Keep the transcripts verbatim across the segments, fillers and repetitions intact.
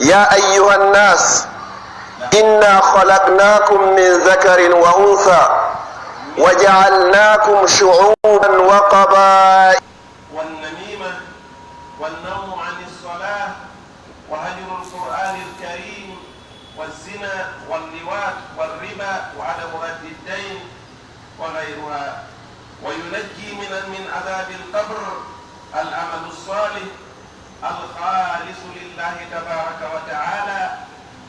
يا أيها الناس إنا خلقناكم من ذكر وأنثى وجعلناكم شعوبا وقبائل والنميمة والنوم عن الصلاة وهجر القرآن الكريم والزنا واللواط والربا وعدم رد الدين وغيرها، وينجي من، من عذاب القبر العمل الصالح الخالص لله تبارك وتعالى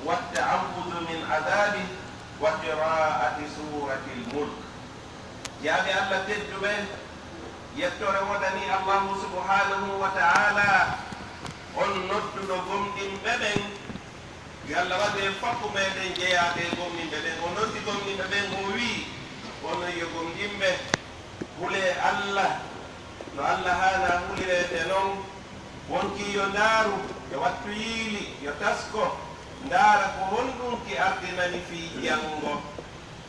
والتعوذ من عذابه وقراءة سورة الملك. Jiyaaɓe Alla tedduɓe, yettoore wonanii Allaahu subhaanahu wa ta'aalaa, on nodduɗo gomɗinɓe ɓen. Yo Alla waɗu en fow ko meɗen jeyaade e gomɗinɓe ɓen. O noddi gomɗinɓe ɓen, o wi'i, "Onon yo gomɗinɓe, hulee Alla no Alla haanaa hulireede non. Wonkii yo ndaaru, yo wattu yiili, yo tasko, ndaara ko honɗun ki ardinani fii janngo."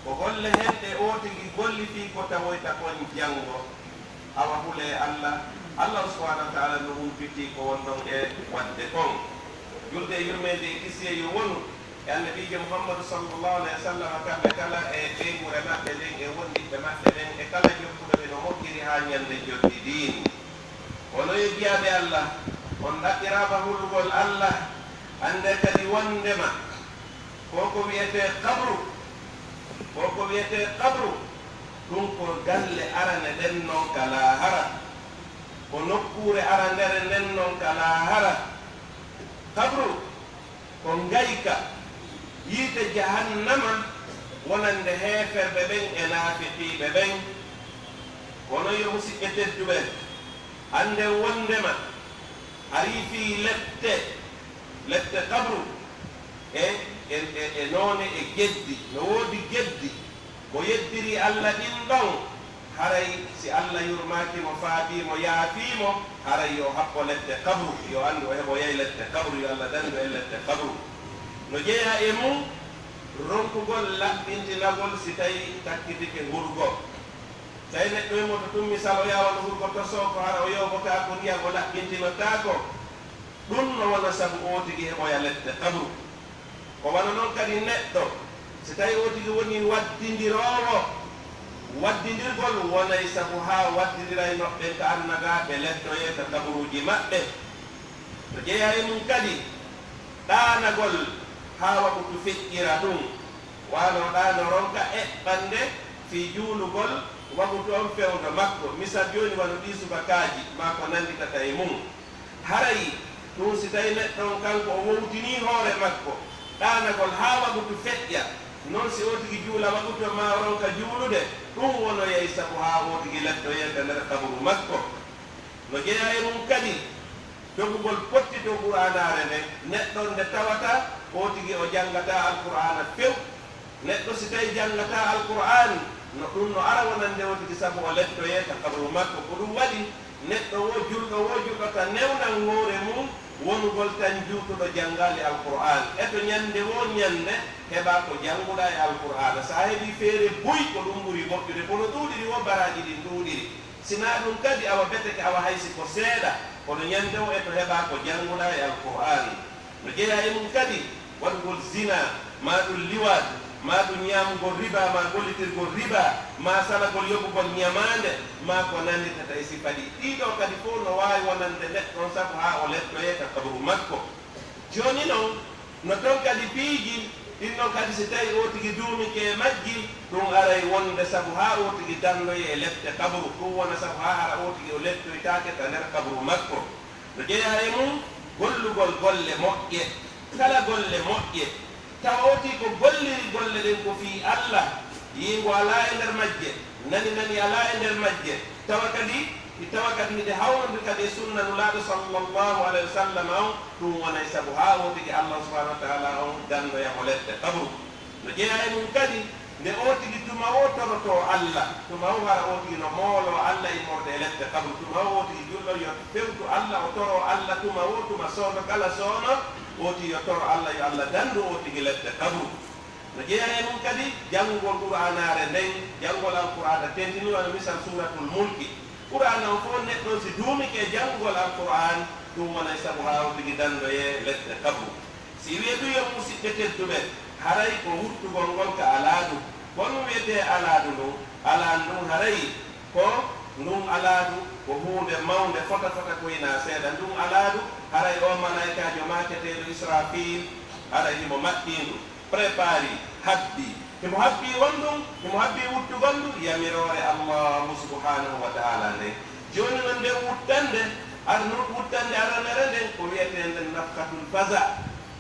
Ko golle honɗe oo tigi golli fii ko tawoyta kon janngo? Awa hulee Alla. Alla on subhaanahu wa ta'aalaa no humpitii ko wonɗon e waɗude kon. Julde e yurmeende e kisiyee yo wonu e Annabiijo Muhammadu sallallaahu alayhi wa sallam, kamɓe kala e ɓeynguure maɓɓe nden e wondiɓɓe maɓɓe ɓen e kala jokkuɗo ɓe no moƴƴiri haa ñande joddi ndin. Kono yo jiyaaɓe Alla, on ɗaɓɓiraama hulugol Alla, anndee kadi wonndema ko ko wi'etee qabru, ko ko wi'etee qabru, ɗun ko galle arane nden non ka laahara, ko nokkuure arandere nden non ka laahara. Qabru ko ngayka yiite jahannama wonande heeferɓe ɓen e naafiqiiɓe ɓen. Kono yo musiɓɓe tedduɓe, annden wonndema arii fii lette, lette qabru e, e, e, e noone e geddi. No woodi geddi mo yeddirii Alla ɗin ɗon, haray si Alla yurmaaki mo, faabii mo, yaafii mo, haray yo happo lette qabru, yo anndu o heɓoyay lette qabru, yo Alla danndu en lette qabru. No jeyaa e mun ronkugol laɓɓintinagol si tawii takkitike hurgo. Tawi neɗɗo e moto tun, misal, o yaha wano hurgo tosoo ko hara o yoobotaako ndiyan, o laɓɓintinotaako. Ɗun no wona sabu oo tigi heɓoya lette qabru. Ko wano non kadi neɗɗo, si tawii oo tigi wonii waddindiroowo, waddindirgol wonay sabu haa waddindiraynooɓe ɓen ka annagaa ɓe lettoyee ka kaburuuji maɓɓe. No jeyaa e mun kadi ɗaanagol haa wakutu feƴƴira ɗun. Wano ɗaano ronka eɓɓande fii juulugol wakutu on fewndo makko, misal jooni wano ɗii subakaaji maa ko nannditata e mun. Haray ɗun si tawii neɗɗo on kanko o wowtinii hoore makko ɗaanagol haa wakutu feƴƴa, non si oo tigi juula wakutu on maa o ronka juulude, ɗun wonoyay sabu haa oo tigi lettoyee ka nder qaburu makko. No jeyaa e mun kadi dogugol pottitoo Qur'aanaare nden, neɗɗo on nde tawata oo tigi o janngataa Alqur'aana few. Neɗɗo si tawii janngataa Alqur'aan, no ɗun no ara wonande oo tigi sabu o lettoyee ka qabru makko. Ko ɗun waɗi neɗɗo woo, julɗo woo julɗo, ka newnan hoore mun wonugol tan juutuɗo janngaali Alqur'aan. E to ñannde woo ñannde heɓaa ko jannguɗaa e Alqur'aana. Si a heɓii feere buy, ko ɗun ɓuri moƴƴude. Ko no ɗuuɗiri woo baraaji ɗin ɗuuɗiri. Si naa ɗun kadi, awa beteke, awa hay si ko seeɗa, kono ñannde woo e to heɓaa ko jannguɗaa e Alqur'aan. No jeyaa e mun kadi waɗugol zinaa, maa ɗun liwaat, maa ɗun ñaamugol ribaa, maa gollitirgol ribaa, maa salagol yoɓugol ñamaande, maa ko nanirtata e sifa ɗii. Ɗii ɗoo kadi fow no waawi wonande neɗɗo on sabu haa o lettoyee ka qabru makko. Jooni non, no ton kadi piiji ɗin non kadi, si tawii oo tigi duumike e majji, ɗun aray wonde sabu haa oo tigi danndoyee e lette qabru, ɗun wona sabu haa hara oo tigi o lettoytaake ka nder qabru makko. No jeyaa e mun gollugol golle moƴƴe. Kala golle moƴƴe, tawa oo tigi ko golliri golle ɗen ko fii Alla, yiingo alaa e nder majje, nani nani alaa e nder majje, tawa kadi, tawa kadi hiɗe hawnondiri kadi e sunna Nulaaɗo sallallaahu alayhi wa sallam on, ɗun wonay sabu haa oo tigi Alla subhaanahu wa ta'aalaa on danndoya mo lette qabru. No jeyaa e mun kadi, nde oo tigi tuma woo torotoo Alla, tuma woo hara oo tigi no mooloo Alla immorde e lette qabru, tuma woo oo tigi julɗo yo fewtu Alla, o toroo Alla tuma woo tuma, soono kala soono, oo tigi yo toro Alla yo Alla danndu oo tigi lette qabru. No jeyaa e mun kadi janngugol Qur'aanaare nden, janngol Alqur'aana tentinirol, wano misal Suuratul Mulki. Qur'aana on fow, neɗɗo on si duumike e janngugol Alqur'aan, ɗun wonay sabu haa oo tigi danndoyee lette qabru. Si wi'e ɗun, yo musiɓɓe tedduɓe, haray ko wuttugol ngol ka alaadu. Ko ɗun wi'etee alaadu ndun? Alaadu ndun haray ko ndun alaadu ko huunde mawnde fota fota ko hinaa seeɗa. Ndun alaadu haray oo malaa'ikaajo maaketeeɗo Israafiil haray himo maɓɓii ndu. Prépari, habbii. Himo habbii on ɗun, himo habbii wuttugol ndu yamiroore Allaahu subhaanahu wa ta'aalaa nden. Jooni non, nden wuttande, ar-, wuttande aranere nden, ko wi'etee nden nafkhatul faza.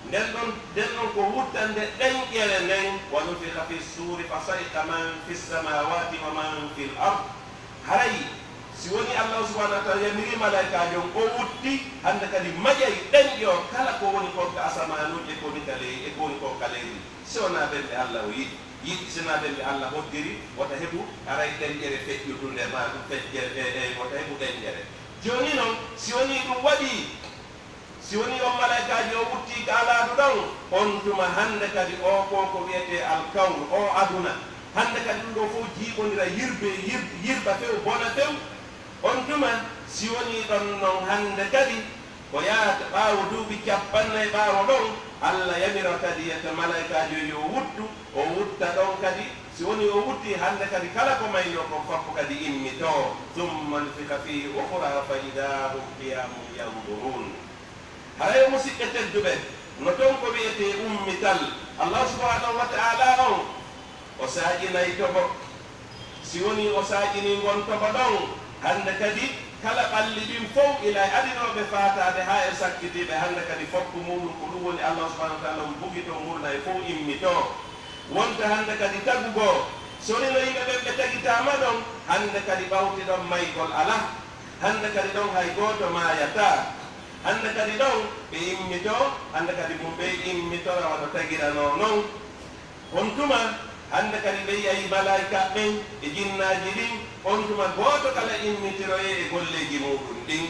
Nden ɗon, nden ɗon ko wuttande ɗenƴere nden, wa nufikha fis suuri fa sa'iqa man fis samaawaati wa man fil ard. Haray, si wonii Allaahu subhaanahu wa ta'aalaa yamirii malaa'ikaajo on, o wutti, hande kadi maƴay ɗenƴoo kala ko woni kon ka asamaanuuji e ko woni ka ley-, e ko woni kon ka leydi. Si wonaa ɓen ɓe Alla o yiɗi, yiɗi, si wonaa ɓen ɓe Alla hoddiri, wota heɓu haray ɗenƴere feƴƴutunde, maa ɗun feƴƴere, e, e, wota heɓu ɗenƴere. Jooni non, si wonii ɗun waɗii, si wonii on malaa'ikaajo o wuttii ka alaadu ɗon, on tuma hande kadi oo ko ko wi'etee alkawnu, oo aduna, hande kadi ɗun ɗoo fow jiiɓondira, yirbe-, yir-, yirba few, bona few. On tuma, si wonii ɗon non hande kadi, ko yaata ɓaawo duuɓi cappannayi ɓaawo ɗon, Alla yamira kadi yetta malaa'ikaajo yo wuttu, o wutta ɗon kadi. Si wonii o wuttii hande kadi, kala ko maynoo kon foppu kadi immitoo. Summa nufikha fiihi ukhraa fa idaa hum qiyaamun yanduruun. Haray, musiɓɓe tedduɓe, no ton ko wi'etee ummital, Allaahu subhaanahu wa ta'aalaa on, o saaƴinay toɓo. Si wonii o saaƴinii ngon toɓo ɗon, hande kadi kala ɓalli ɗin fow ila e adinooɓe faataade haa e sakkitiiɓe, hande kadi foppu muuɗun ko ɗun woni Allaahu subhaanahu wa ta'aalaa on bugitoo, murna e fow immitoo. Wonta hande kadi tagu goo, si wonii no yimɓe ɓen ɓe tagitaama ɗon, hande kadi ɓawti ɗon maygol alaa. Hande kadi ɗon hay gooto maayataa. Hande kadi ɗon ɓe immitoo, hande kadi mun ɓe immitora wano tagiranoo non. On tuma, hande kadi ɓe yi'ay malaa'ika ɓen e jinnaaji ɗin, on tuma gooto kala immitiroyee e golleeji muuɗun ɗin.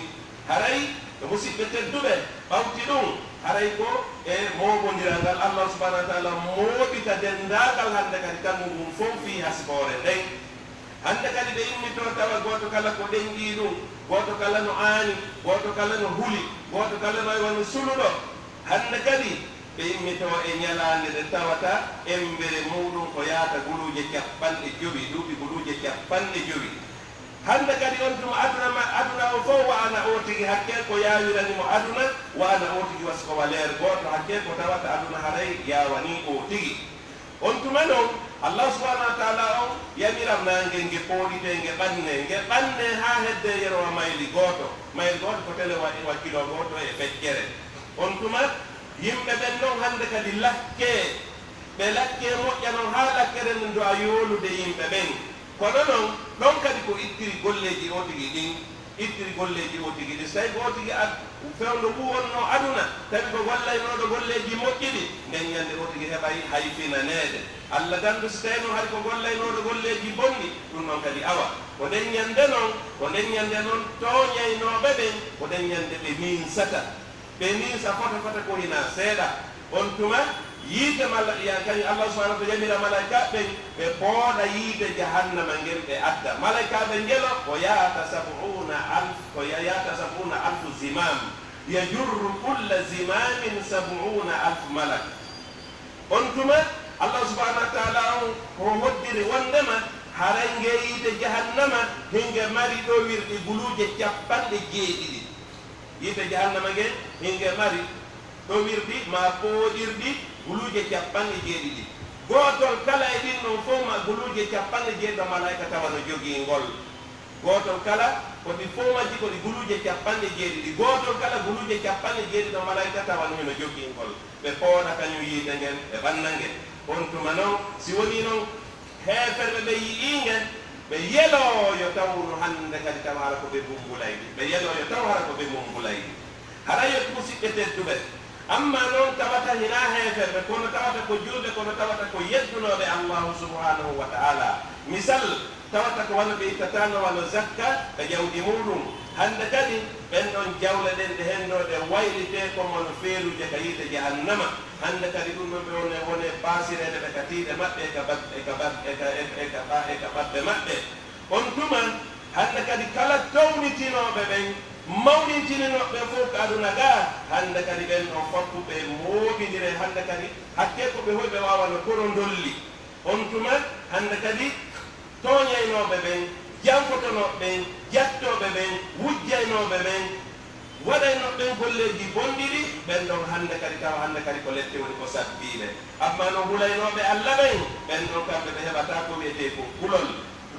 Haray, e musiɓɓe tedduɓe, ɓawti ɗun, haray ko e mooɓondiral ngal Allaahu subhaanahu wa ta'aalaa mooɓita denndaangal hande kadi tagu ngun fow fii hasboore nden. Hande kadi ɓe immitoo tawa gooto kala ko ɗenƴii ɗun, gooto kala no aani, gooto kala no huli, gooto kala no wano suluɗo. Hande kadi ɓe immitoo e ɲalaande nde tawata embere muuɗun ko yaata guluuje cappanɗe jowi, duuɓi guluuje cappanɗe jowi. Hande kadi on tuma aduna ma-, aduna on fow wa'ana oo tigi, hakkee ko yaawirani mo aduna wa'ana oo tigi wa siko wa leer gooto, hakkee ko tawata aduna haray yaawanii oo tigi. On tuma non, Allaahu subhaanahu wa ta'aalaa on yamira naange nge pooɗitee, nge ɓannee, nge ɓannee haa heddee yeru wa mayli gooto. Mayli gooto ko tele waɗi wa kilo gooto e feccere. On tuma, yimɓe ɓen non hande kadi lakkee, ɓe lakkee moƴƴa non haa lakkere nden do'a yoolude yimɓe ɓen. Kono non, ɗon kadi ko ittiri golleeji oo tigi ɗin. Ittiri golleeji oo tigi ɗin. Si tawii ko oo tigi ad-, fewndo ngu wonnoo aduna, tawi ko gollaynooɗo golleeji moƴƴi ɗi, nden ɲande oo tigi heɓay hay finaneede. Alla ganndo, si tawii non hari ko gollaynooɗo golleeji bonɗi, ɗun non kadi awa. Ko nden ɲande non, ko nden ɲande non tooɲaynooɓe ɓen, ko nden ɲande ɓe ninsata. Ɓe ninsa fota fota ko hinaa seeɗa. On tuma, yiite mala-, ya-, kaɲum Allah subhanahu wa ta'ala yamira malaa'ikaaɓe ɓen, ɓe pooɗa yiite jahannama ngen, ɓe adda. Malaa'ikaaɓe ngelo ko yaata sab'uuna alf, ko ya-, yaata sab'uuna alfu zimaam. Yajurru kulla zimaamin sab'uuna alf malak. On tuma, Allah subhanahu wa ta'ala on ko hoddiri wondema haray nge yiite jahannama hinge mari ɗowirɗi guluuje cappanɗe jeeɗiɗi. Yiite jahannama ngen, hinge mari ɗowirɗi maa pooɗirɗi guluuje cappanɗe jeeɗiɗi. Gootol kala e ɗin ɗon fow ma guluuje cappanɗe jeeɗiɗo malaa'ika tawa no jogii ngol. Gootol kala, ko ɗi fow majji ko ɗi guluuje cappanɗe jeeɗiɗi. Gootol kala guluuje cappanɗe jeeɗiɗo malaa'ika tawa no hino jogii ngol. Ɓe pooɗa kaɲum yiite ngen, ɓe ɓanna nge. On tuma non, si wonii non, heeferɓe ɓen yi'ii nge, ɓe yelooyo taw no hande kadi tawa hara ko ɓe mbumbulayɓe. Ɓe yelooyo taw hara ko ɓe mbumbulayɓe. Haray yo musiɓɓe tedduɓe. Amma non tawata hinaa heeferɓe, kono tawata ko julɓe, kono tawata ko yeddunooɓe Allahu subhanahu wa ta'ala. Misal, tawata ko wano ɓe ittataano wano zakka ka jawdi muuɗum. Hande kadi, ɓen ɗon jawle ɗen ɗe henno ɗe waylitee ko wano feeruuje ka yiite jahannama. Hande kadi ɗum ɗon ɓe wone, wone baasireede ɓe ka tiiɗe maɓɓe, e ka bag-, e ka bag-, e ka, e ka, e ka ɓa-, e ka ɓabbe maɓɓe. On tuma, hande kadi kala townitinooɓe ɓen, mawnintininooɓe ɓen fow ka aduna gaa, Hannde kadi ɓen ɗon foppu ɓe mooɓindire, hannde kadi hakkee ko ɓe hoy ɓe waawano korondolli. On tuma, hannde kadi tooñaynooɓe ɓen, janfotonooɓe ɓen, jattooɓe ɓen, wujjaynooɓe ɓen, waɗaynooɓe ɓen golleeji bonɗi ɗi, ɓen ɗon hannde kadi tawa hannde kadi ko lette woni ko sabbii ɓe. Ammaa non hulaynooɓe Alla ɓen, ɓen ɗon kamɓe ɓe heɓataa ko wi'etee ko kulol.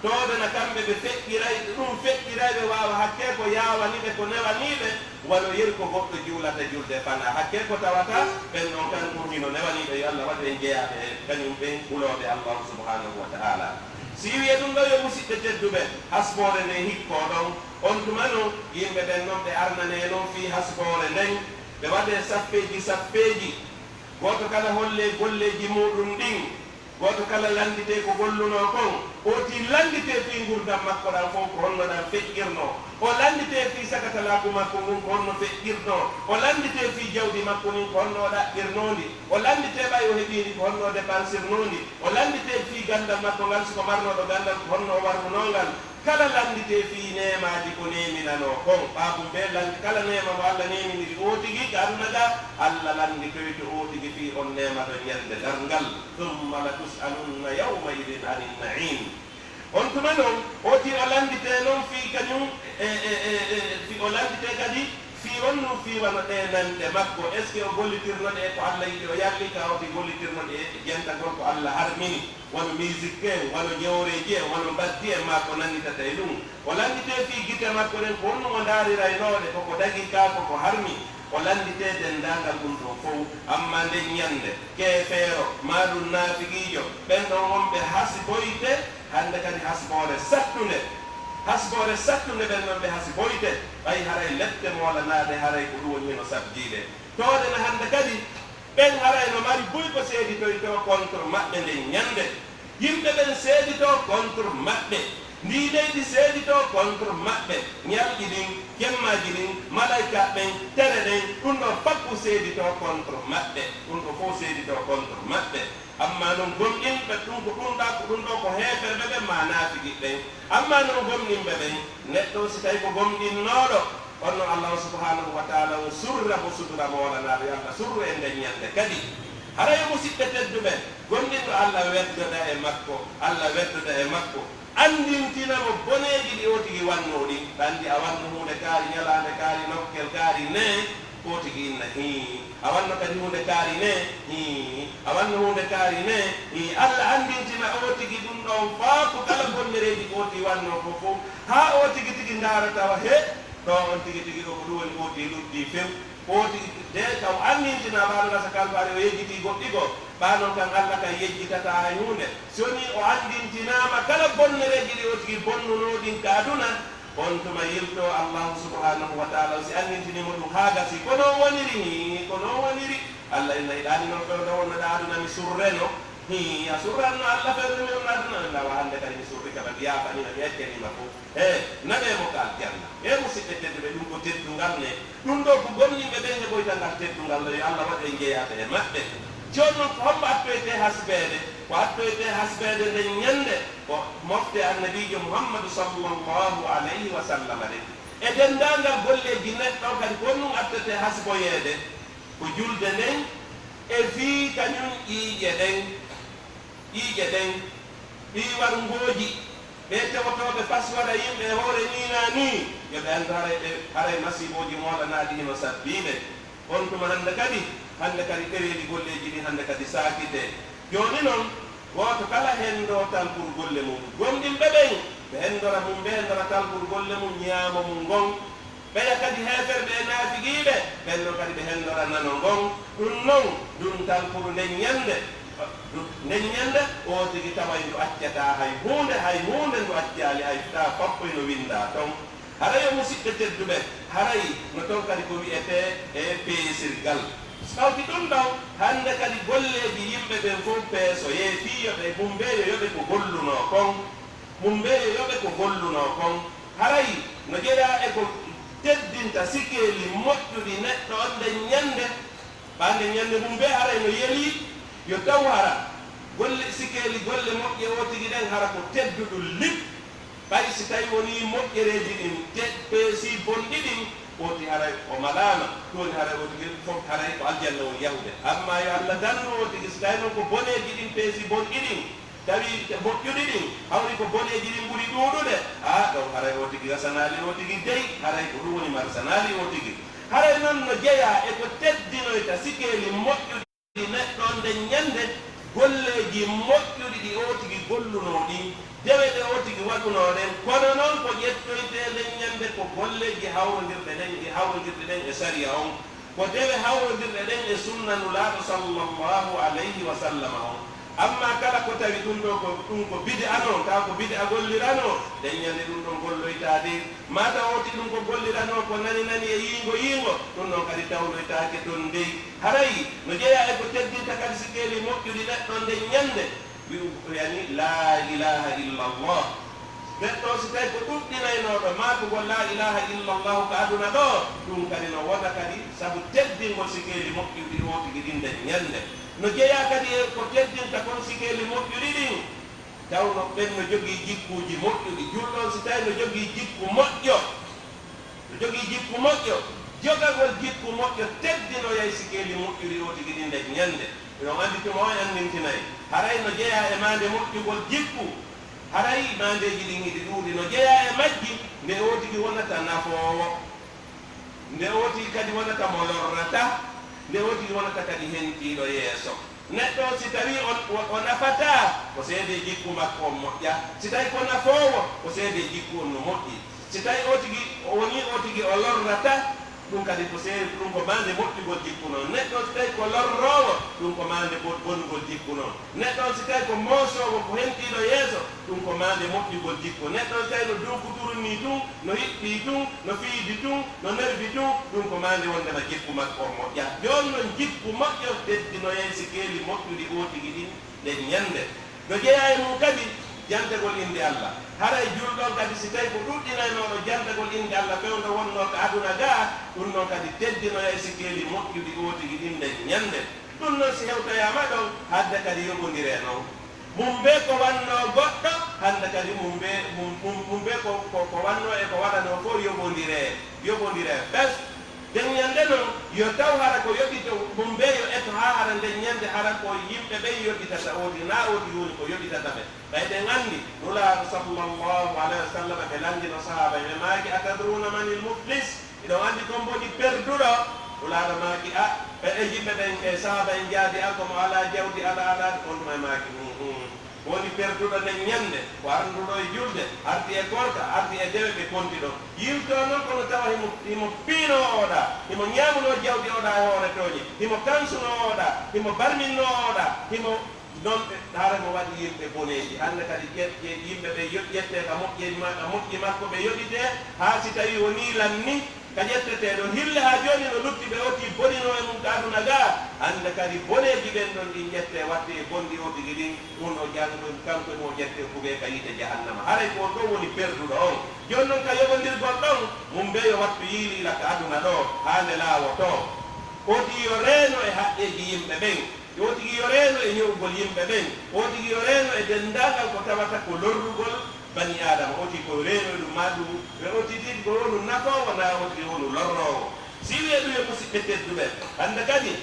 Tooɓe na kamɓe ɓe feƴƴiray, ɗum feƴƴiray ɓe waawa hakkee ko yaawani ɓe, ko newanii ɓe, wano yeru ko goɗɗo juulata julde fanaa. Hakkee ko tawata ɓen ɗon kan ɗum hino newanii ɓe, yo Alla waɗu en jeyaaɓe e kañum ɓen hulooɓe Allaahu subhaanahu wa ta'aalaa. Si wi'e ɗum ɗoo yo musiɓɓe tedduɓe, hasboore nden hikkoo ɗon. On tuma non, yimɓe ɓen non ɓe arnanee non fii hasboore nden, ɓe waɗee saffeeji saffeeji, gooto kala hollee golleeji muuɗum ɗin. Gooto kala lannditee ko gollunoo kon, ootii lannditee fii ngurndan makko ɗan fow ko honno ɗan feƴƴirnoo, o lannditee fii sakatalaaku makko ngun ko honno feƴƴirnoo, o lannditee fii jawdi makko ndin ko honno o ɗaɓɓirnoo ndi, o lannditee ɓay o heɓii ndi ko honno o depansirnoo ndi, o lannditee fii ganndal makko ngal, si ko marnooɗo ganndal ko honno o warrunoo ngal. Kala lannditee fii neemaaji ko neeminanoo kon, ɓaabu mbee lanndi, kala neema mo Alla neeminiri ootigi ka aduna ga, Alla lannditoyto ootigi fii on neema ɗon Ñalnde Darngal. ثم لتسألن يومئذ عن النعيم. On tuma non, ooti o lannditee non fii kañum, e, e, e, e, fii o lannditee kadi fii on nun fii wano ɗee nanɗe makko, est-ce que o gollitirno ɗe e ko Alla yiɗi o yarli, ka ooti gollitirno ɗe e jentagol ko Alla harmini? Wano musique en, wano jewreeji en, wano mbaddi en, maa ko nannitata e ɗum. O lannditee fii gite makko ɗen, ko honɗum o ndaariraynoo ɗe, ko ko dagii kaa, ko ko harmi. O lannditee denndaangal ɗum ɗoo fow. Ammaa nden ñannde, keefeero, maa ɗum naafiqiijo, ɓen ɗon on ɓe hasiboyte, hannde kadi hasiboore sattunde. Hasiboore sattunde, ɓen ɗon ɓe hasiboyte, ɓay haray lepte moolanaaɗe, haray ko ɗum woni hino sabbii ɗe. Tooɗe na hannde kadi, ɓen haray no mari buy ko seeditoytoo contre maɓɓe nden ñannde. Yimɓe ɓen seeditoo contre maɓɓe. Ndii leydi seeditoo contre maɓɓe. Ñalɗi ɗin, jemmaaji ɗin, malaykaaɓe ɓen, tere ɗen, ɗum ɗoo faggu seeditoo contre maɓɓe. Ɗum ɗoo fow seeditoo contre maɓɓe. Ammaa non gomɗinɓe ɗum ko ɗum ɗaa, ko ɗum ɗoo ko heeferɓe ɓen maa naafiqi ɓen. Ammaa non gomɗinɓe ɓen, neɗɗo si tawi ko gomɗinnooɗo, on non Allaahu subhaanahu wa ta'aalaa o surra mo sutura moolanaaɗo, yo Alla surru en nden ñannde kadi. Hara yo musiɓɓe tedduɓe, gomɗinɗo Alla weddoda e makko, Alla weddoda e makko, anndintina mo boneeji ɗi o tigi wannoo ɗin. Ɗa anndi a wanno huunde kaari ñalaande kaari nokkel kaari nee, o tigi inna hii. A wanno kadi huunde kaari nee, hii. A wanno huunde kaari nee, hii. Alla anndintina o tigi ɗum ɗon faa ko kala bonnereeji ko o tigi wannoo ko fow. Haa o tigi tigi ndaara tawa, he, ɗoo on tigi tigi ɗoo ko ɗum woni ko o tigi luddii few. O tigi de taw anndintinaa ɓaa non asa kalfaari o yejjitii goɗɗi goo. Ɓaa non kan Alla kan yejjitataa hay huunde. Si wonii o anndintinaama kala bonnereeji ɗi o tigi bonnunoo ɗin ka aduna, on tuma yiltoo Allaahu subhaanahu wa ta'aalaa, o si anndintinii mo ɗum haa gasii. Ko non woniri, hii, ko non woniri. Alla inna hiɗa anndi non fewndo wonnoɗaa aduna mi surreno. Hii, a surranno Alla fewndo mi wonno aduna, on awa hannde kadi mi surrike ma, mi yaafanii ma, mi accanii ma fow. Ee, naɓee mo ka aljanna. Ee, musiɓɓe tedduɓe, ɗum ko teddungal ne. Ɗum ɗoo ko gomɗinɓe ɓen heɓoyta ngal teddungal ɗoo, yo Alla waɗu en jeyaaɓe e maɓɓe. Jooni non, ko hombo attoytee hasbeede? Ko attoytee hasbeede nden ñannde, ko mofte Annabiijo Muhammadu sallallaahu alayhi wa sallama ɗen. E denndaangal golleeji neɗɗo on kadi, ko honɗum attetee hasboyeede? Ko julde nden e fii kañum ƴiiƴe ɗen. Ƴiiƴe ɗen, ɗii warngooji, ɓee tewotooɓe fas waɗa yimɓe e hoore nii naa nii, yo ɓe anndu haray ɓe, haray masiibooji moolanaaɗi hino sabbii ɓe. On tuma hannde kadi, hannde kadi ɗereeli golleeji ɗin hannde kadi saakitee. Jooni non, gooto kala henndoo talkuru golle mun. Gomɗinɓe ɓen, ɓe henndora mun, ɓe henndora talkuru golle mun, ñaamo mun ngon. Ɓeya kadi heeferɓe e naafiqiiɓe, ɓen non kadi ɓe henndora nano ngon. Ɗun non, ndun talkuru nden ñannde, nden ñannde, oo tigi taway ndu accataa hay huunde, hay huunde ndu accaali, hay taa fappoy no winndaa ton. Haray yo musiɓɓe tedduɓe, haray no ton kadi ko wi'etee e peesirgal. Ɓawti ɗun ɗon, hannde kadi golleeji yimɓe ɓen fow peesoyee, fii yo ɓe, mun ɓe yo yoɓe ko gollunoo kon. Mun ɓe yo yoɓe ko gollunoo kon. Haray no jeyaa e ko teddinta sikeeli moƴƴuɗi neɗɗo on nden ñannde. Ɓaa nden ñannde mun ɓe haray no yelii yo taw hara golle, sikeeli golle moƴƴe oo tigi ɗen hara ko tedduɗum lip. Ɓay si tawi wonii moƴƴereeji ɗin te-, peesii bonɗi ɗin, Woti haray o malaama, ɗun woni haray woti ɓen fof haray ko aljanna woni yahude. Amma yo Alla dandu woti gis, tawi non ko boneeji ɗin peesi bonɗi ɗin, tawi moƴƴuɗi ɗin, hawri ko boneeji ɗin ɓuri ɗuuɗude, aa, ɗon haray woti gi gasanaali woti gi dey, haray ko ɗun woni marsanaali woti gi. Haray non no jeyaa e ko teddinoyta sikeeli moƴƴuɗi neɗɗo on nden ɲande, golleeji moƴƴuɗi ɗi oo tigi gollunoo ɗin, dewe ɗe oo tigi waɗunoo ɗen, kono non ko ƴettoytee nden ɲande ko golleeji hawrondirɗe ɗen, e hawrondirɗe ɗen e sariya on, ko dewe hawrondirɗe ɗen e sunna Nulaaɗo sallallahu alayhi wa sallama on. Amma kala ko tawi ɗun ɗoo ko, ɗun ko bid'a non, tawa ko bid'a golliranoo, nden ɲande ɗun ɗon golloytaade. Maa taw oo tigi ɗun ko golliranoo ko nani nani e yiingo yiingo, ɗun ɗon kadi tawloytaake ton dey. Haray no jeyaa e ko teddinta kadi sikeeli moƴƴuɗi neɗɗo nden ɲande, wi'u, yani, laa ilaaha illa Allah. Neɗɗo si tawi ko ɗuɗɗinaynooɗo maakugol laa ilaaha illa Allah ka aduna ɗoo, ɗun kadi no wona kadi sabu teddingol sikeeli moƴƴuɗi oo tigi ɗin nden ɲande. No jeyaa kadi e ko teddinta kon sikeeli moƴƴuɗi ɗin, tawno ɓen no jogii jikkuuji moƴƴuɗi. Julɗo on si tawi no jogii jikku moƴƴo, no jogii jikku moƴƴo, jogagol jikku moƴƴo teddinoyay sikeeli moƴƴuɗi oo tigi ɗin nden ɲande. Hiɗon anndi tuma on anndintinay. Haray no jeyaa e maande moƴƴugol jikku. Haray maandeeji ɗin hiɗi ɗuuɗi. No jeyaa e majji nde oo tigi wonata nafoowo. Nde oo tigi kadi wonata mo lorrataa, nde oo tigi wonata kadi hentiiɗo yeeso. Neɗɗo on, si tawii on, o, o nafataa, ko seedee jikku makko on moƴƴaa. Si tawii ko nafoowo, ko seedee jikku on no moƴƴi. Si tawii oo tigi, o wonii oo tigi o lorrataa, ɗun kadi ko seedee, ɗun ko maande moƴƴugol jikku non. Neɗɗo on, si tawii ko lorroowo, ɗun ko maande bon-, bonugol jikku non. Neɗɗo on, si tawii ko moosoowo, ko hentiiɗo yeeso, ɗun ko maande moƴƴugol jikku. Neɗɗo on, si tawii no dunkuturu nii tun, no hiɓɓii tun, no fiidi tun, no nervi tun, ɗun ko maande wondema jikku makko on moƴƴaa. Jooni non, jikku moƴƴo teddinoyay sikeeli moƴƴuɗi oo tigi ɗin nden ɲande. No jeyaa e mun kadi jantagol innde Alla. Haray julɗo on kadi, si tawii ko ɗuɗɗinaynooɗo jantagol innde Alla fewndo wonnoo ka aduna gaa, ɗun non kadi teddinoyay sikeeli moƴƴuɗi oo tigi ɗin nden ɲande. Ɗun non si hewtoyaama ɗon, hadde kadi yoɓondiree non. Mun bee ko wannoo goɗɗo, hannde kadi mun bee, mun, mun, mun bee ko, ko, ko wannoo e ko waɗanoo fow yoɓondiree, yoɓondiree fes. Nden ɲande non, yo taw hara ko yoɓito, mun bee yo eto haa hara nden ɲande hara ko yimɓe ɓen yoɓitata oo tigi, naa oo tigi woni ko yoɓitata ɓe. Ɓay ɗen anndi, Nulaaɗo sallallahu alayhi wa sallam ɓe lanndino sahaaba en, ɓe maaki, "Atadruuna manil muflis?" Hiɗon anndi kon woni perduɗo? Nulaaɗo maaki, a, e, e yimɓe ɓen, e sahaaba en jaadi, a, ko mo alaa jawdi, alaa, alaa, on tuma e maaki, "Hum, hum." Woni perduɗo nden ɲande, ko arduɗo e julde, ardi e koorka, ardi e dewe, ɓe konti ɗon. Yiltoo non, kono tawa himo, himo piinoo oo ɗaa, himo ɲaamunoo jawdi oo ɗaa e hoore tooɲe, himo kansunoo oo ɗaa, himo barminnoo oo ɗaa, himo non ɓe, hara mo waɗi yimɓe boneeji. Hannde kadi ƴe-, ƴe-, yimɓe ɓe yo-, ƴettee ka moƴƴi ma-, ka moƴƴi makko, ɓe yoɓitee, haa si tawii wonii lan ni, ka ƴetteteeɗo. Hille haa jooni no lutti ɓe oo tigi boninoo e mun ka aduna gaa. Hannde kadi boneeji ɓen ɗon ɗin ƴettee, wattee e bonɗi oo tigi ɗin, ɗun o janngo, kanko e mun o ƴettee kubee ka yiite jahannama. Haray ko on ɗon woni perduɗo on. Jooni non ka yoɓondirgol ɗon, mun bee yo wattu yiiliila ka aduna ɗoo, haa nde laawotoo. Oo tigi yo reeno e haqqeeji yimɓe ɓen. Yo tigi yo reeno e ɲo'ugol yimɓe ɓen. Oo tigi yo reeno e denndaangal ko tawata ko lorrugol banii Aadama. Oo tigi ko reeno e ɗun, maa ɗun, ɓe oo tigi ko wonu nafoowo, naa oo tigi wonu lorroowo. Si wi'ee ɗun, yo musiɓɓe tedduɓe, hannde kadi,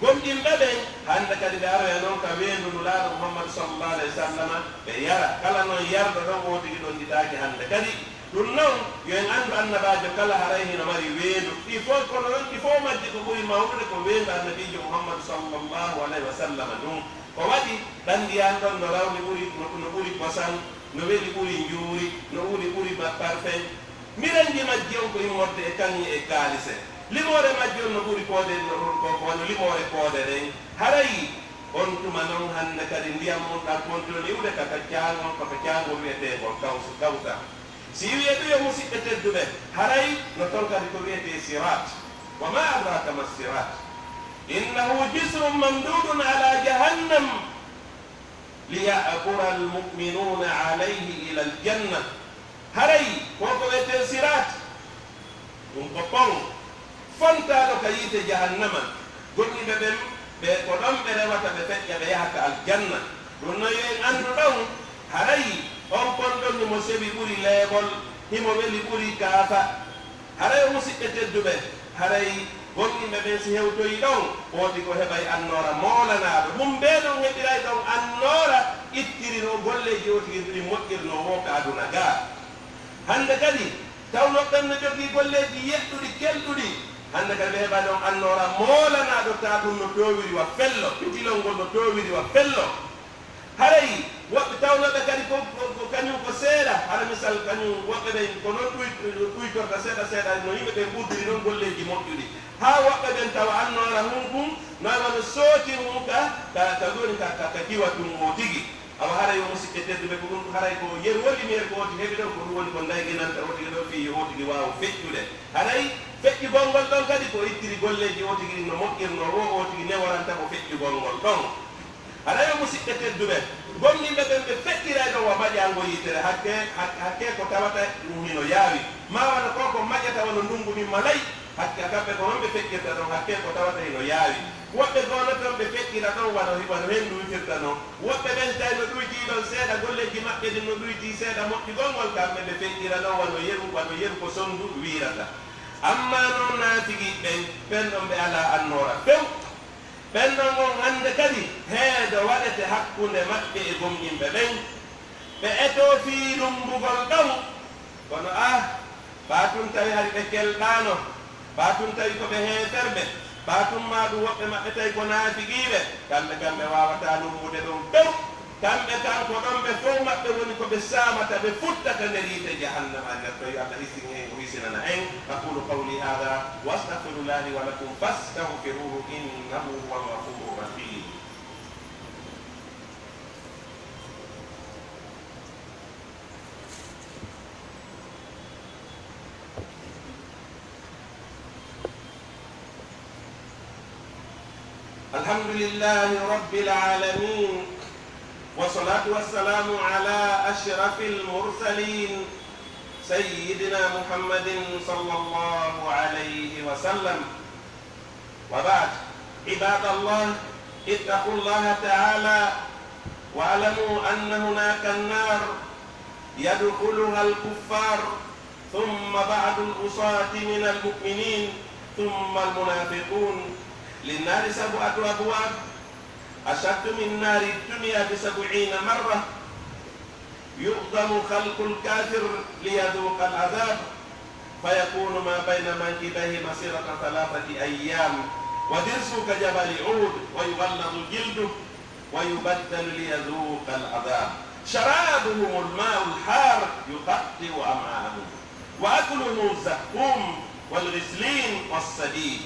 gomɗinɓe ɓen, hannde kadi ɓe aroya non ka weendu Nulaaɗo Muhammadu sallallahu alayhi wa sallam, ɓe yara. Kala non yarɗo ɗon, oo tigi ɗonɗitaaki hannde kadi. Ɗun non, yo en anndu Annabaajo kala haray hino mari weendu. Ɗi fow, kono non ɗi fow majji ko ɓuri mawnude ko weendu Annabiijo Muhammadu sallallahu alayhi wa sallam ndun. Ko waɗi, ɗan ndiyan ɗon no rawni ɓuri, no, no ɓuri kosan, no weli ɓuri njuuri, no weli ɓuri ma-, parfum. Miranji majji on ko immorde e kaŋŋe e kaalise. Limoore majji on no ɓuri koode, no, ko, ko wano limoore koode ɗen. Haray on tuma non hannde kadi ndiyan mun ɗan kontinoo iwde ka, ka caangol, ka, ka caangol wi'eteengol Kaws-, Kawsar. Si wi'ee ɗun, yo musiɓɓe tedduɓe, haray no ton kadi ko wi'etee Siraat. Wa maa adraaka ma Siraat. Innahu jisrun mamduudun alaa jahannam liya'bura al-mu'minuuna alayhi ila al-janna. Haray ko ko wi'etee Siraat, ɗun ko pon fontaaɗo ka yiite jahannama. Gomɗinɓe ɓen, ɓe ko ɗon ɓe rewata, ɓe feƴƴa, ɓe yaha ka aljanna. Ɗun non yo en anndu ɗon, haray on pon ɗon himo sewi ɓuri leeɓol, himo weli ɓuri kaafa. Haray, o musiɓɓe tedduɓe, haray gomɗinɓe ɓen si hewtoyii ɗon, wooti ko heɓay annoora moolanaaɗo. Ɗum ɓee ɗon heɓiray ɗon annoora, ittiri no golleeji o tigi ɗin moƴƴirnoo woo ka aduna gaa. Hannde kadi, tawnoo ɓen no jogii golleeji yeɗɗuɗi, kelɗuɗi, hannde kadi ɓe heɓay ɗon annoora moolanaaɗo, taa ɗum no toowiri wa fello, fitilol ngol no toowiri wa fello. Haray woɓɓe tawnooɓe kadi ko, ko, ko kañum ko seeɗa, hara misal kañum woɓɓe ɓen ko non ɗuy-, ɗuytorta seeɗa seeɗa no yimɓe ɓen ɓurdiri non golleeji moƴƴuɗi. Haa woɓɓe ɓen tawa annoora hun kun, no wano sooti hun ka, ka, ka woni ka, ka, ka jiwa tun o tigi. Awa haray yo musiɓɓe tedduɓe ko ɗum, haray ko yeru woni mi yeru ko o tigi heɓi ɗon, ko ɗum woni ko ndayginanta o tigi ɗon fii yo o tigi waawu feƴƴude. Haray feƴƴugol ngol ɗon kadi ko ittiri golleeji o tigi ɗin no moƴƴirnoo woo, o tigi neworanta ko feƴƴugol ngol ɗon. Haray yo musiɓɓe tedduɓe, gomɗinɓe ɓen ɓe feƴƴiray ɗon wa maƴaango yiitere, hakke, hak-, hakke ko tawata ɗum hino yaawi. Maa wano ko ko maƴata wano ndungu ɗin malay, hakke kamɓe ko non ɓe feƴƴirta ɗon, hakke ko tawata hino yaawi. Woɓɓe goo no ton ɓe feƴƴira ɗon wano, wano henndu wifirta non. Woɓɓe ɓen tawi no ɗuytii ɗon seeɗa, golleeji maɓɓe ɗin no ɗuytii seeɗa, moƴƴugol ngol kamɓe ɓe feƴƴira ɗon wano yeru, wano yeru ko sonndu wiirata. Ammaa non naafiqiiɓe ɓen, ɓen ɗon ɓe alaa annoora few. Ɓen ɗon on hannde kadi heedo waɗete hakkunde maɓɓe e gomɗinɓe ɓen. Ɓe etoo fii lummbugol ɗon, kono ah, baa tun tawi hari ɓe kelɗaano, baa tun tawi ko ɓe heeferɓe, baa tun maa ɗum woɓɓe maɓɓe tawi ko naafiqiiɓe, kamɓe kam ɓe waawataa lummbude ɗon few. Kamɓe kan ko ɗon ɓe fow maɓɓe woni ko ɓe saamata, ɓe futta ka nder yiite jahannama, nder to yo Allah hisin en, o hisinana en. أقول قولي هذا وأستغفر الله لي ولكم فاستغفروه إنه هو الغفور الرحيم. الحمد لله رب العالمين، والصلاة والسلام على أشرف المرسلين سيدنا محمد صلى الله عليه وسلم. وبعد، عباد الله، اتقوا الله تعالى واعلموا أن هناك النار يدخلها الكفار، ثم بعد العصاة من المؤمنين، ثم المنافقون. للنار سبعة أبواب، أشد من نار الدنيا بسبعين مرة. يعظم خلق الكافر ليذوق العذاب، فيكون ما بين منكبيه مسيرة ثلاثة أيام، وضرسه كجبل أحد، ويغلظ جلده، ويبدل ليذوق العذاب. شرابهم الماء الحار يقطع أمعاءهم، وأكلهم الزقوم والغسلين والصديد.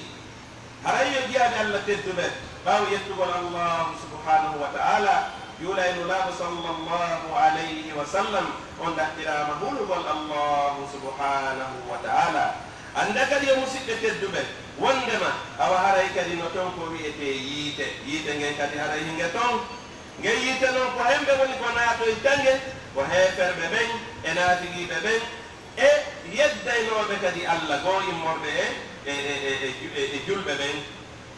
Haray yo jiyaaɓe Alla tedduɓe, ɓaawo yettugol Allaahu subhaanahu wa ta'aalaa, juula e Nulaaɗo sallallaahu alayhi wa sallam, on ɗaɓɓiraama hulugol Allaahu subhaanahu wa ta'aalaa. Annda kadi, yo musiɓɓe tedduɓe, wonndema awa haray kadi no ton ko wi'etee yiite. Yiite ngen kadi haray hinge ton. Ngen yiite non, ko hemɓe woni ko naatoyta nge, ko heeferɓe ɓen e naafiqiiɓe ɓen, e yeddaynooɓe kadi Alla goo immorɓe e, e, e, e, e ju-, e, e julɓe ɓen.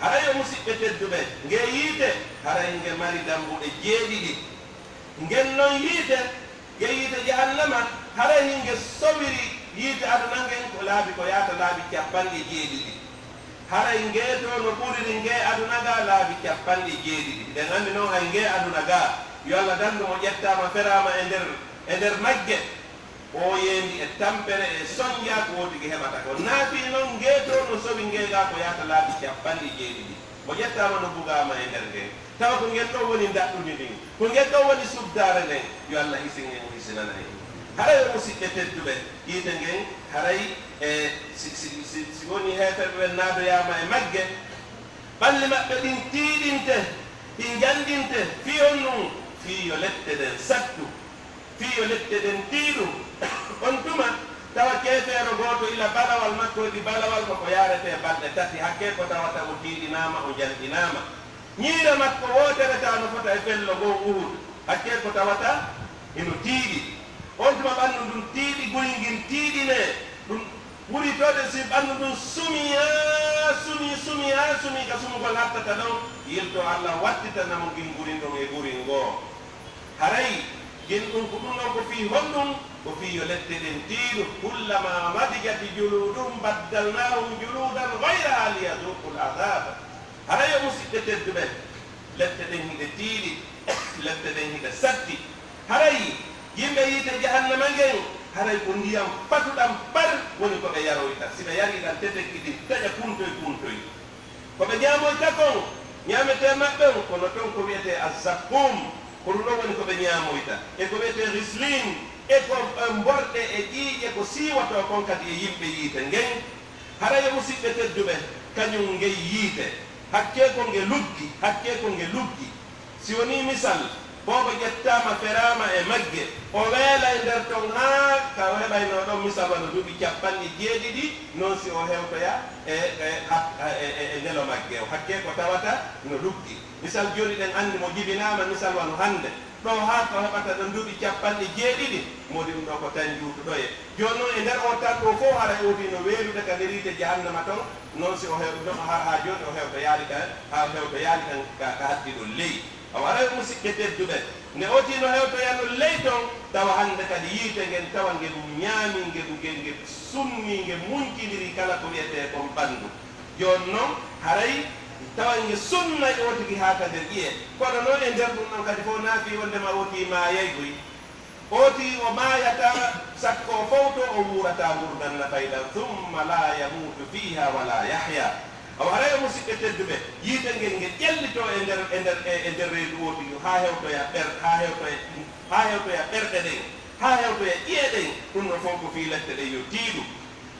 Haray yo musiɓɓe tedduɓe, ngee yiite, haray nge mari dambuɗe jeeɗiɗi. Ngen non yiite, ngee yiite jahannama, haray hinge sowiri yiite aduna ngen ko laabi, ko yaata laabi cappanɗe jeeɗiɗi. Haray ngee too no ɓuriri ngee aduna ngaa laabi cappanɗe jeeɗiɗi. Hiɗen anndi non hay ngee aduna ngaa, yo Alla dandu mo ƴettaama, feraama e nder, e nder magge. Ɓooyeendi e tampere e sonja ko wootigi heɓata ko. Naafii non, ngee too no sowi ngee gaa ko yaata laabi cappanɗe jeeɗiɗi. O ƴettaama no bugaama e nder ngen. Tawa ko ngen ɗoo woni ndaɗɗudi ndin. Ko ngen ɗoo woni subdaare nden. Yo Alla hisin en, o hisinana en. Haray yo musiɓɓe tedduɓe, yiite ngen, haray e si, si, si, si woni heeferɓe ɓen naadoyaama e magge, ɓalli maɓɓe ɗin tiiɗinte, ɗi njanɗinte, fii honɗun? Fii yo lepte ɗen sattu. Fii yo lepte ɗen tiiɗu. On tuma, tawa keefeero gooto ila balawal makko heɓi balawal ko ko yaaretee balɗe tati, hakkee ko tawata o tiiɗinaama, o njanɗinaama. Ñiire makko wootere tawa no fota e fello goo Uhud, hakkee ko tawata hino tiiɗi. On tuma ɓanndu ndun tiiɗi, guri ngin tiiɗinee, ɗun ɓuri tode si ɓanndu ndun sumii haa sumii, sumii haa sumii, ka sumugol hattata ɗon, yiltoo Alla wattitana mo ngin gurin ɗon e gurin ngoo. Haray Gin ɗun ko ɗun ɗon ko fii honɗun? Ko fii yo lette ɗen tiiɗu. "Kullamaa nadijat juluuduhum baddalnaahum juluudan ghayrahaa liyazuuqul azaab." Haray yo musiɓɓe tedduɓe, lette ɗen hiɗe tiiɗi, lette ɗen hiɗe satti. Haray yimɓe yiite jahannama ngen, haray ko ndiyam fatuɗam ɓar woni ko ɓe yaroyta. Si ɓe yarii ɗam, tetekki ɗin taƴa kuntoy kuntoy. Ko ɓe ñaamoyta kon, ñaametee maɓɓe on, kono ton ko wi'etee azzakkum, ko ɗun ɗon woni ko ɓe ñaamoyta, e ko wi'etee ghislin, e ko, e mborɗe e ƴiiƴe ko siiwotoo kon kadi e yimɓe yiite ngen. Hara yo musiɓɓe tedduɓe, kañun ngey yiite, hakkee ko nge luggi, hakkee ko nge luggi. Si wonii misal, boobo ƴettaama, feraama e magge, o weela e nder ton haa ka o heɓaynoo ɗon, misal wano duuɓi cappanɗe jeeɗiɗi, non si o hewtoya e, e, hak-, e, e, e ndelo magge o, hakkee ko tawata no luggi. Misal, jooni ɗen anndi mo jibinaama, misal wano hannde, ɗoo haa ko heɓata ɗon duuɓi cappanɗe jeeɗiɗi, moodi ɗun ɗoo ko tan juutuɗoyee. Jooni non, e nder oo tan ɗoo fow, haray ootii no weelude ka nder yiite jahannama ton, non si o hew-, non hara haa jooni o hewtoyaali ka, haa o hewtoyaali kan ka, ka hatti ɗon ley. Awa, haray musiɓɓe tedduɓe, nde ootii no hewtoyanoo ley ton, tawa hannde kadi yiite ngen, tawa nge ɗun ñaamii, nge ɗun, nge, nge sunnii, nge muncindirii kala ko wi'etee kon ɓanndu. Jooni non, haray tawa nge sunnay ootigi haa ka nder ƴi'e. Kono non e nder ɗun ɗon kadi fow, naa fii wonndema ootii maayay buy. Ootii o maayataa, sakko o fowtoo, o wuurataa ngurndan nafayɗan, "summa laa yamuutu fiihaa wa laa yahyaa." Awa, haray yo musiɓɓe tedduɓe, yiite ngen nge ƴellitoo e nder, e nder, e, e nder reedu ootigi, haa hewtoya ɓer-, haa hewtoya, haa hewtoya ɓerɗe ɗen, haa hewtoya ƴi'e ɗen, ɗun ɗon fow ko fii lette ɗen yo tiiɗu.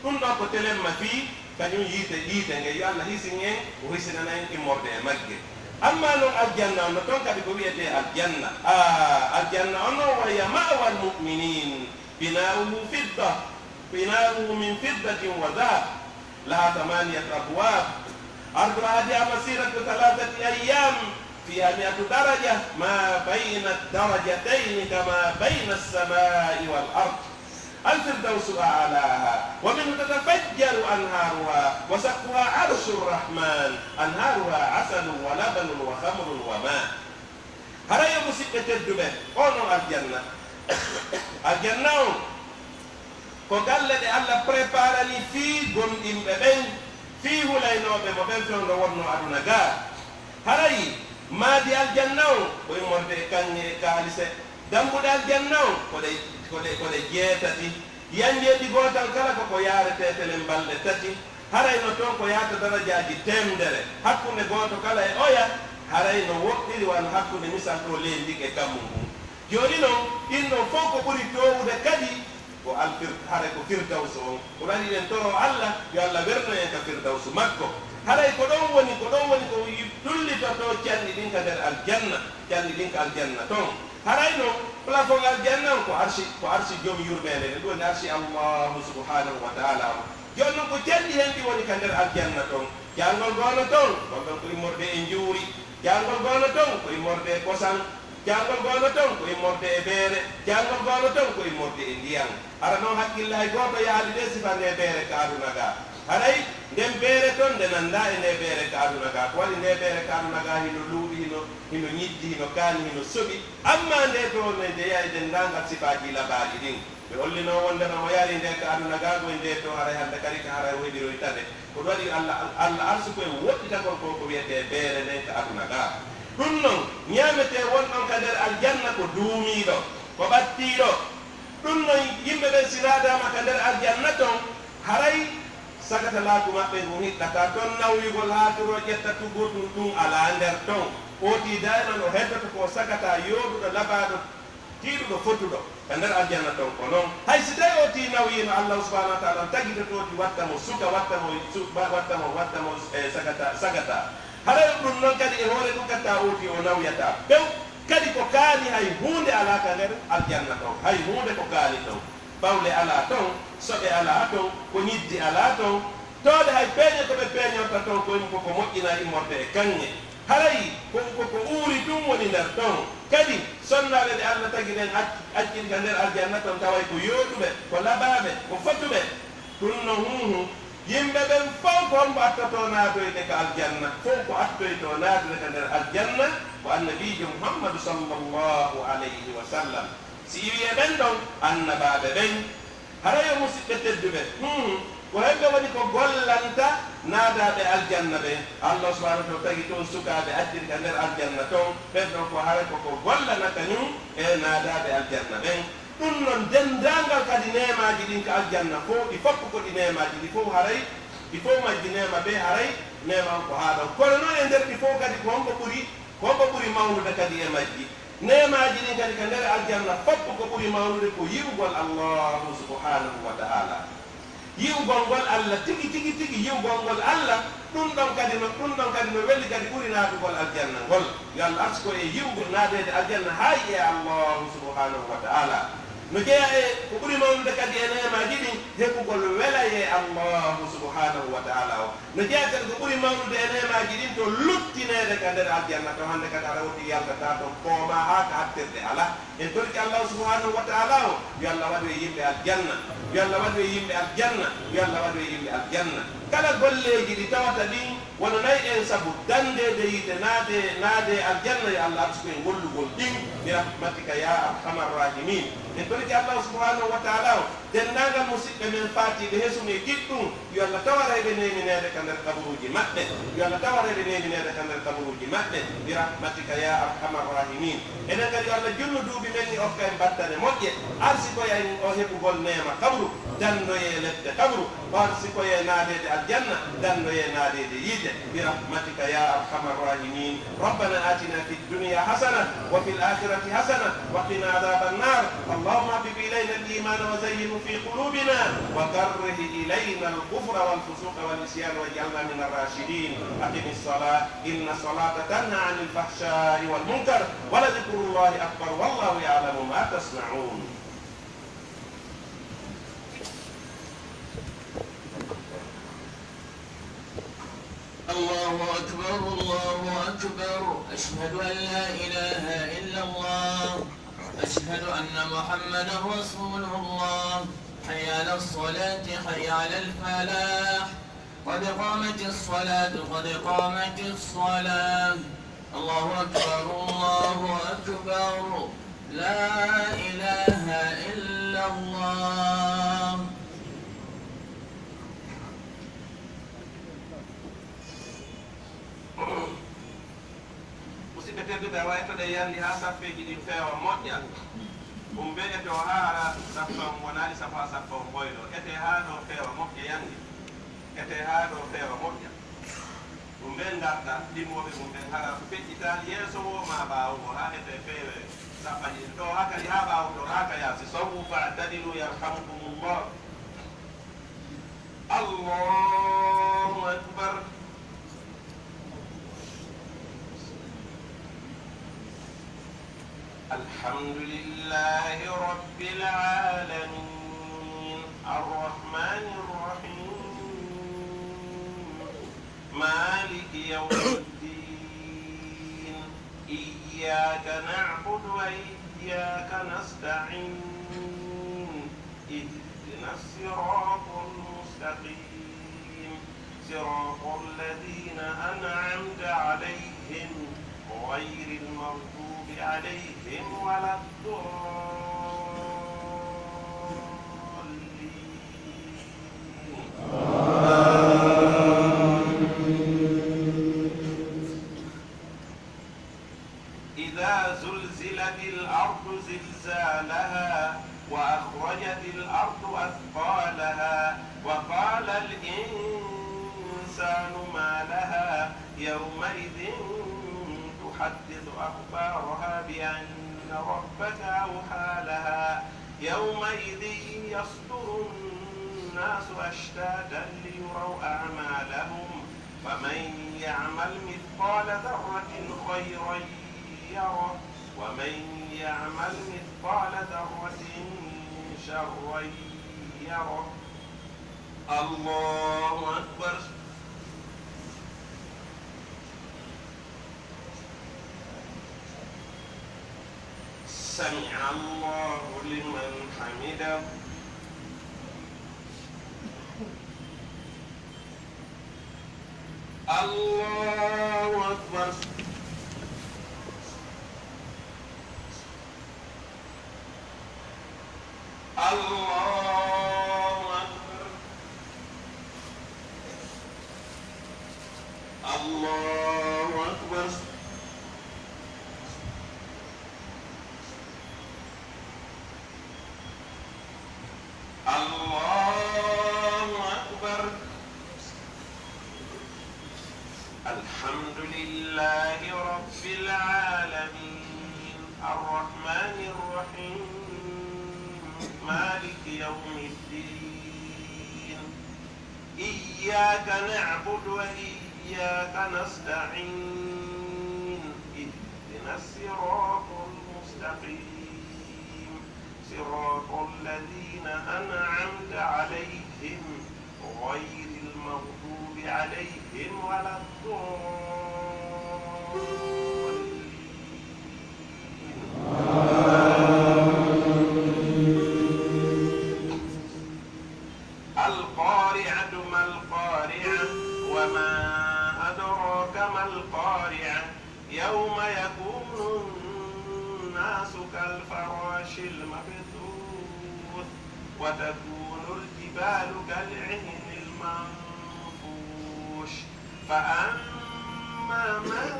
Ɗun ɗoo ko telemma fii kañun yiite, yiite nge, yo Alla hisin en, o hisinana en immorde e magge. Ammaa non aljanna on no ton kadi ko wi'etee aljanna. Aa, aljanna on non, "wa hiya ma'wal mu'miniin, binaa'uhu fidda, binaa'uhu min fiddatin wa dahab, lahaa thamaaniyatu abwaab, arduhaa masiiratu thalaasati ayyaam, fiihaa mi'atu daraja, maa bayna darajatayni kamaa bayna as-samaa'i wal ard." الفردوس أعلاها، ومنه تتفجر أنهارها، وسقفها عرش الرحمن، أنهارها عسل ولبن وخمر وماء. Hara yo musiɓɓe tedduɓe, on on aljanna. Aljanna on, ko galle ɗe Alla preparani fii gomɗinɓe ɓen, fii hulaynooɓe mo ɓen fewndo wonnoo aduna gaa. Haray maadi aljanna on ko immorde e kaŋŋe e kaalise. Dambuɗe aljanna on ko ɗe, ko ɗe, ko ɗe jeetati. Yanjeeji gootal kala ko ko yaaretee telen balɗe tati. Haray no ton ko yaata darajaaji teemdere. Hakkunde gooto kala e oya, haray no woɗɗiri wano hakkunde misal ɗoo leydi ndin e kammu ngun. Jooni non, ɗin ɗon fow ko ɓuri toowude kadi ko alfir-, haray ko Firdawsu on. Ko waɗi ɗen toroo Alla, yo Alla wernu en ka Firdawsu makko. Haray ko ɗon woni, ko ɗon woni ko wi-, ɗullitotoo canɗi ɗin ka nder aljanna, canɗi ɗin ka aljanna ton. Haray non, plafond aljanna on ko arshi, ko arshi Jom Yurmeende, ɗun woni arshi Allaahu subhaanahu wa ta'aalaa on. Jooni non, ko canɗi hen ɗi woni ka nder aljanna ton. Jangol goono ton, kon ɗon ko immorde e njuuri. Jangol goono ton, ko immorde e kosan. Jangol goono ton, ko immorde e beere. Jangol goono ton, ko immorde e ndiyan. Hara non hakkille hay gooto yaali ndee sifa ndee beere ka aduna gaa. Haray nden beere ton nde nanndaa e ndee beere ka aduna gaa. Ko waɗi ndee beere ka aduna gaa hino luuɓi, hino, hino ñiddi, hino kaani, hino soɓi. Ammaa ndee too no jeyaa e denndaangal sifaaji labaaɗi ɗin. Ɓe hollinoo wonndema mo yarii ndee ka aduna gaa, ko e ndee too haray hannde kadi ka haray o heɓiroyta nde. Ko ɗun waɗi Alla, Alla arsuko e woɗɗitagol ko, ko wi'etee beere nden ka aduna gaa. Ɗun non, ñaametee won ɗon ka nder aljanna ko duumiiɗo, ko ɓattiiɗo. Ɗun non, yimɓe ɓen si naataama ka nder aljanna ton, haray sagatalaaku maɓɓe ngun hiɗɗataa ton, nawyugol haa turo ƴetta tugurɗun, ɗun alaa nder ton. Ootii dayman o heddoto ko o sagataa, yooɗuɗo, labaaɗo, tiiɗuɗo, fotuɗo ka nder aljanna ton. Ko non, hay si tawii ootii nawyiino, Allaahu subhaanahu wa ta'aalaa on tagitoto ootii, watta mo suka, watta mo su-, wa-, watta mo, watta mo, eh, sagata, sagata. Haray ɗun non kadi e hoore ɗun, katta ootii o nawyataa few. Kadi ko kaani hay huunde alaa ka nder aljanna ton, hay huunde ko kaani ton. Bawle alaa ton, soɓe alaa ton, ko ñiddi alaa ton. Tooɗe hay peeñe ko ɓe peeñorta ton koye mun ko ko moƴƴinaa immorde e kaŋŋe. Haray ko, ko, ko uuri tun woni nder ton. Kadi sonnaaɓe ɓe Alla tagi ɓen ac-, acciri ka nder aljanna ton, taway ko yooɗuɓe, ko labaaɓe, ko fotuɓe. Ɗun no, huuhu, yimɓe ɓen fow ko hombo attotoo naatoyde ka aljanna? Fow ko attoytoo naatude ka nder aljanna ko Annabiijo Muhammadu sallallaahu alayhi wa sallam. Si iwii e ɓen ɗon annabaaɓe ɓen, haray yo musiɓɓe tedduɓe, hmm, ko hemɓe woni ko gollanta naadaaɓe aljanna ɓen? Allah subhanahu wa ta'ala tagi toon sukaaɓe acciri ka nder aljanna ton, ɓen ɗon ko haray ko ko gollana kañun e naadaaɓe aljanna ɓen. Ɗun non denndaangal kadi neemaaji ɗin ka aljanna fow, ɗi fow ko ɗi neemaaji, ɗi fow haray, ɗi fow majji neema ɓe haray, neema on ko haa ɗon. Kono non e nder ɗi fow kadi ko honko ɓuri, ko honko ɓuri mawnude kadi e majji? Neemaaji ɗin kadi ka nder aljanna fow ko ɓuri mawnude ko yi'ugol Allaahu subhaanahu wa ta'aalaa. Yi'ugol ngol Alla tigi, tigi, tigi, yi'ugol ngol Alla, ɗun ɗon kadi no, ɗun ɗon kadi no weli kadi ɓuri naatugol aljanna ngol. Yo Alla arsuku en yi'ugol naadeede aljanna haa yi'ee Allaahu subhaanahu wa ta'aalaa. No jeyaa e ko ɓuri mawnude kadi e neemaaji ɗin, heɓugol welayee Allaahu subhaanahu wa ta'aalaa on. No jeyaa kadi ko ɓuri mawnude e neemaaji ɗin to luttineede ka nder aljanna, to hande kadi aɗa wondi yaltataa ton, poomaa haa ka hattirde alaa. En torike Allaahu subhaanahu wa ta'aalaa on, yo Alla waɗu en yimɓe aljanna, yo Alla waɗu en yimɓe aljanna, yo Alla waɗu en yimɓe aljanna. Kala golleeji ɗi tawata ɗin wonanay en sabu dandeede yiite naade, naade aljanna, yo Alla arsuku en gollugol ɗin, bi rahmatika yaa arhamar raahimiin. En torike Allaahu subhaanahu wa ta'aalaa on, denndaangal musiɓɓe men faatiiɓe hesun e kiɗɗun, yo Alla tawara eɓe neemineede ka nder kaburuuji maɓɓe, yo Alla tawara eɓe neemineede ka nder kaburuuji maɓɓe, bi rahmatika yaa arhamar raahimiin. Enen kadi, yo Alla junnu duuɓi men ɗin, okka en battane moƴƴe, arsikoya en o heɓugol neema kabru, dandoyee lepte kabru, o arsikoyee naadeede aljanna, dandoyee naadeede yiite, bi rahmatika yaa arhamar raahimiin. ربنا آتنا في الدنيا حسنة وفي الآخرة حسنة وقنا عذاب النار. اللهم حبب إلينا الإيمان وزينه في قلوبنا وكره إلينا الكفر والفسوق والعصيان واجعلنا من الراشدين. أقم الصلاة إن الصلاة تنهى عن الفحشاء والمنكر ولذكر الله أكبر والله يعلم ما تصنعون. الله أكبر، الله أكبر. أشهد أن لا إله إلا الله. أشهد أن محمدا رسول الله. حي على الصلاة، حي على الفلاح. قد قامت الصلاة، قد قامت الصلاة. الله أكبر، الله أكبر. لا إله إلا الله. Musidɓe tedduɓe, awa etoɗen yandi haa saffeeji ɗin feewa moƴƴa. Ɗun ɓe eto haa hara saffa on wonaali safo haa saffa on ɓoyloo. Etee haa ɗoo feewa moƴƴa yandi. Etee haa ɗoo feewa moƴƴa. Ɗun ɓe ngarta, ɗimmooɓe mun ɓen hara feƴƴitaali yeeso woo maa ɓaawo woo, haa etee feewee saffa ɗin ɗoo, haa kadi haa ɓaawo ɗoo, haa ka yaasi. Sawwu fa'tadilu yarhamukumullah. الله أكبر. الحمد لله رب العالمين. الرحمن الرحيم. مالك يوم الدين. إياك نعبد وإياك نستعين. اهدنا الصراط المستقيم. صراط الذين أنعمت عليهم غير المغضوب عليهم ولا الضالين. آمين. إذا زلزلت الأرض زلزالها وأخرجت الأرض أثقالها وقال الإنسان ما لها يومئذ تحدث أخبارها بأن ربك أوحى لها يومئذ يصدر الناس أشتاتا ليروا أعمالهم فمن يعمل مثقال ذرة خيرا يره ومن يعمل مثقال ذرة شرا يره. الله أكبر. سمع الله لمن حمده. الله أكبر. الحمد لله رب العالمين. الرحمن الرحيم. مالك يوم الدين. إياك نعبد وإياك نستعين. اهدنا الصراط المستقيم. صراط الذين أنعمت عليهم غير المغضوب عليهم ولا الضالين. القارعة ما القارعة وما أدراك ما القارعة. يوم يكون الناس كالفراش المبثوث وتكون الجبال كالعهن المنفوش. فأما من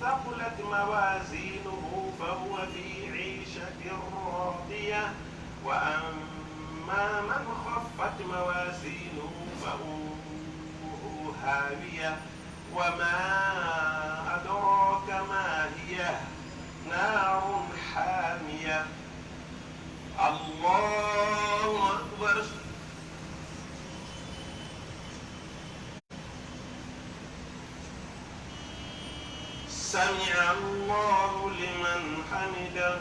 ثقلت موازينه فهو في عيشة راضية وأما من خفت موازينه فأمه هاوية. وما أدراك ما هي. نار حامية. الله أكبر. سمع الله لمن حمده.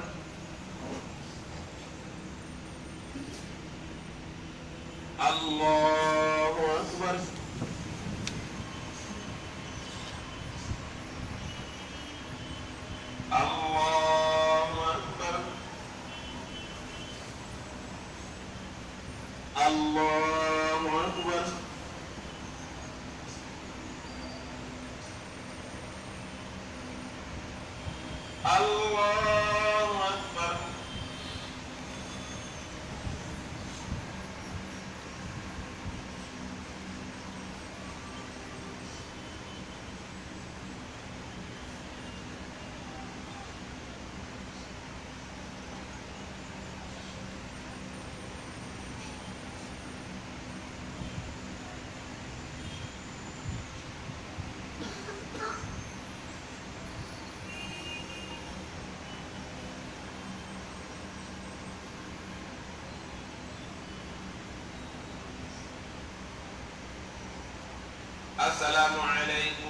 الله أكبر. الله أكبر. الله أكبر. الله أكبر. السلام عليكم.